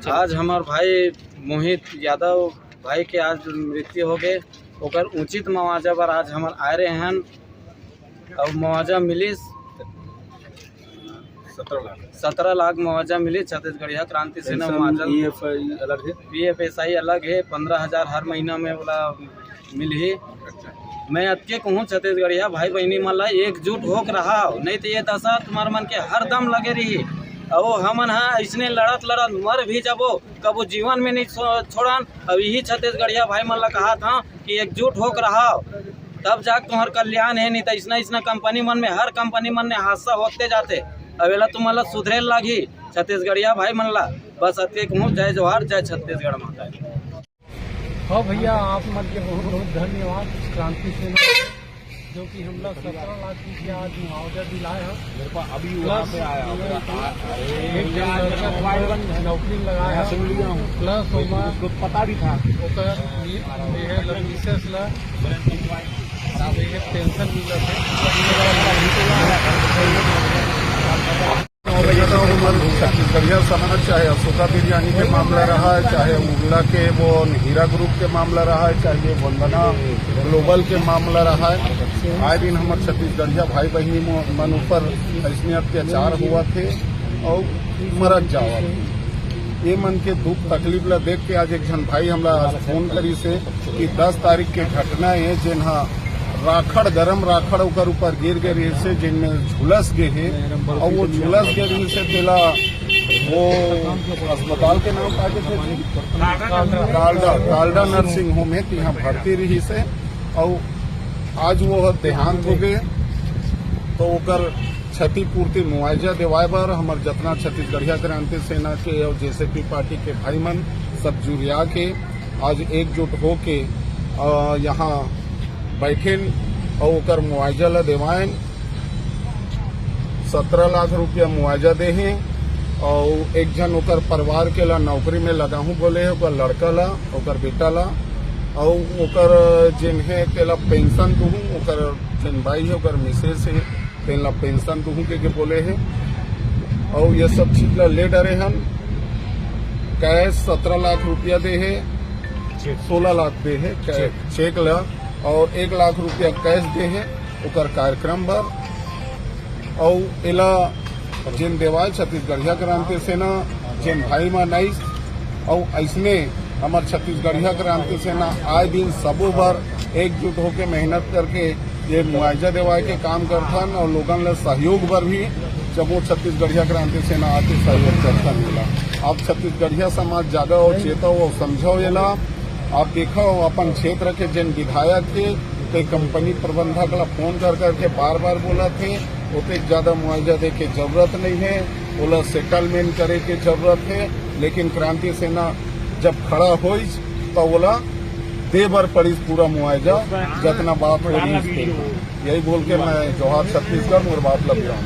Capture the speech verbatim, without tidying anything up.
आज हमर भाई मोहित यादव भाई के आज मृत्यु हो गए, ओकर उचित मुआवजा बर आज हमर आए रहे हन। अब मुआवजा मिलिस सत्रह लाख। सत्रह लाख मुआवजा मिलिस छत्तीसगढ़िया क्रांति सेना मुआवजा। पी एफ एस आई अलग है, पन्द्रह हजार हर महीना में वाला मिलही। मैं अतके कहूँ छत्तीसगढ़िया भाई बहिनी मन ला एकजुट होके रहा, नहीं तो ये दशा तुम्हार मन के हर दम लगे रही। अउ हमन ह अइसने लड़त लड़त मर भी जाबो, कबो जीवन में नहीं छो-, छोड़न। अब यही छत्तीसगढ़िया भाई मन ला कहा था कि एकजुट होके रहा, तब जाके तुम्हार कल्याण है, नहीं तो इसना इसना कंपनी मन में, हर कंपनी मन में हादसा होते जाते। अब एला तुमन ला सुधरे लागही छत्तीसगढ़िया भाई मन ला। बस अतके कहूँ, जय जोहार, जय छत्तीसगढ़ माता। हाँ भैया, आप मन के बहुत बहुत धन्यवाद क्रांति सेना, जो कि हमला सत्रह लाख रुपया आज मुआवजा दिलाए हैं। मेरे पास अभी वहाँ पे आया, मेरा आ-, अरे, एक जन लड़का मोबाइल बंद है। नौकरी लगाए हैं। सुन लिया हूँ। प्लस ओमा उसको पता भी था। ओकर ये है मिसेस ला, ये पेंशन मिलत है। छत्तीसगढ़िया समाज, चाहे अशोका बिरयानी के मामला रहा है, चाहे उगला के वो हीरा ग्रुप के मामला रहा है, चाहे वंदना ग्लोबल के मामला रहा है, आए दिन हमर छत्तीसगढ़िया भाई बहिनी मो-, मन ऊपर अइसने अत्याचार होवत हे अउ मरत जावत हे। ये मन के दुख तकलीफ ला देख के आज एक झन भाई हमला आज फोन करिस हे कि दस तारीख के घटना हे, जेन हा राखड़, गरम राखड़ ओकर ऊपर गिर गे रहिस हे, जेन में झुलस गे हे, अउ वो झुलस गे रहिस हे, तेला वो अस्पताल के नाम का देथे जी? टालडा, टालडा नर्सिंग होम हे, तिहाँ भर्ती रहिस हे, अउ आज वो ह देहांत हो गे, तो ओकर क्षतिपूर्ति मुआवजा देवाए बर हमर जतना छत्तीसगढ़िया क्रांति सेना के अउ जे एस पी पार्टी के भाई मन सब जुरिया के आज एकजुट होके, अ, यहाँ बैठेन अउ ओकर मुआवजा ला देवाएन। सत्रह लाख रुपया मुआवजा दे हे अउ एक झन ओकर परिवार के ला नौकरी में लगाहूँ बोले हे, ओकर लड़का ला, ओकर बेटा ला, अउ ओकर जेन हे तेला पेंशन दूहूँ, ओकर जेन बाई हे, ओकर मिसेस हे, तेन ला पेंशन दूहूँ के, के बोले हे। अउ ये सब चीज ला ले डरे हन। कैश सत्रह लाख रुपया दे हे, सोलह लाख दे हे कै-, चेक। चेक ला, अउ एक लाख रुपया कैश दे हे ओकर कार्यक्रम बर। अउ एला जेन देवाय छत्तीसगढ़िया क्रांति सेना, जेन भाई मन आइस, अउ अइसने हमर छत्तीसगढ़िया क्रांति सेना आए दिन सबो बर एकजुट होके मेहनत करके ये मुआवजा देवाय के काम करथन अउ लोगन ल सहयोग बर भी जम्मो छत्तीसगढ़िया क्रांति सेना आके सहयोग करथन। एला आप छत्तीसगढ़िया समाज जागव अउ चेतव अउ समझव एला। आप देखव अपन क्षेत्र के जेन विधायक हे, ते कंपनी प्रबंधक ला फोन कर करके बार बार बोलत हे, ओतेक ज्यादा मुआवजा दे के जरूरत नहीं है, ओला सेटलमेंट करे के जरूरत है। लेकिन क्रांति सेना जब खड़ा होइस, तो ओला दे बर पड़िस पूरा मुआवजा, जतना बात हो रही है। यही बोल के मैं जोहार छत्तीसगढ़, मोर बात ला विराम।